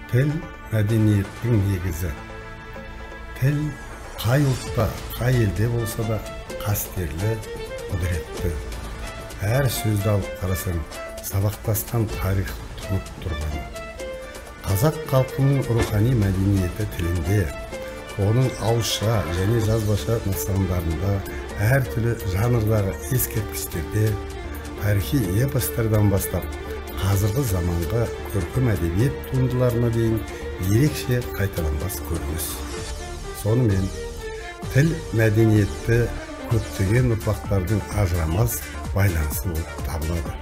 Тіл мәдениеттің негізі. Тіл қай ұлтта, қай елде болса да қастерлі, құдіретті. Әр сөзді алып қарасаң, сабақтасқан тарих тұнып тұрғаны. Қазақ халқының рухани мәдениеті тілінде, оның ауызша және жазбаша нысандарында, әртүрлі жанрдағы ескерткіштерде, тарихи эпостардан бастап қазіргі заманғы көркем әдебиет туындыларына дейін ерекше қайталанбас көрініс. Сонымен, тіл мәдениетті көптеген ұрпақтардың ажырамас байланысы болып табылады.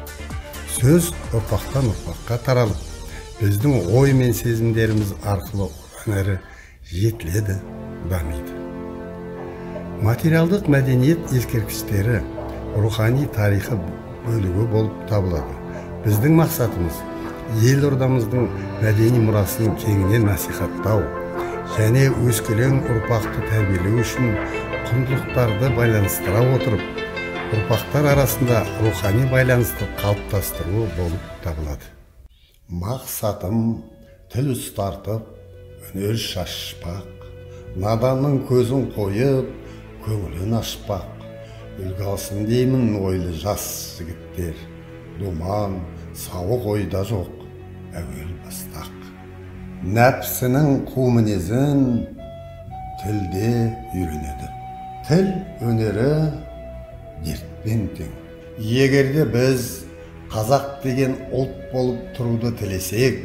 Сөз ұрпақтан ұрпаққа таралып, біздің ой мен сезімдеріміз арқылы одан әрі жетіледі, дамиды. Материалдық мәдениет ескерткіштері рухани тарихы бөлігі болып табылады. Біздің мақсатымыз елордамыздың мәдени мұрасын кеңінен насихаттау және өскелең ұрпақты тәрбиелеу үшін құндылықтарды байланыстыра отырып, ұрпақтар арасында рухани байланысты қалыптастыру болып табылады. Мақсатым тіл ұстартып, өнер шашпақ, наданның көзін қойып, көңілін ашпақ. Үлгі алсын деймін ойлы жас жігіттер, думан, сауық ойда жоқ, әуел бастақ. Нәпсінің қу мінезін тілде үйренеді. Тіл өнері дертпен тең. Егерде біз қазақ деген ұлт болып тұруды тілесек,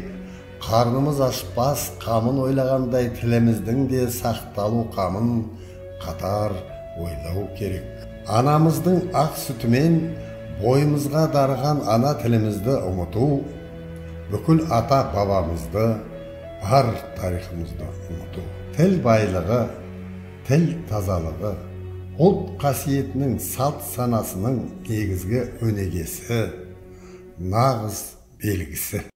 қарнымыз ашпас қамын ойлағандай тіліміздің де сақталу қамын қатар ойлау керек. Анамыздың ақ сүтімен бойымызға дарыған ана тілімізді ұмыту, бүкіл ата-бабамызды, бар тарихымызды ұмыту. Тіл байлығы, тіл тазалығы, ұлт қасиетінің, салт санасының негізгі өнегесі, нағыз белгісі.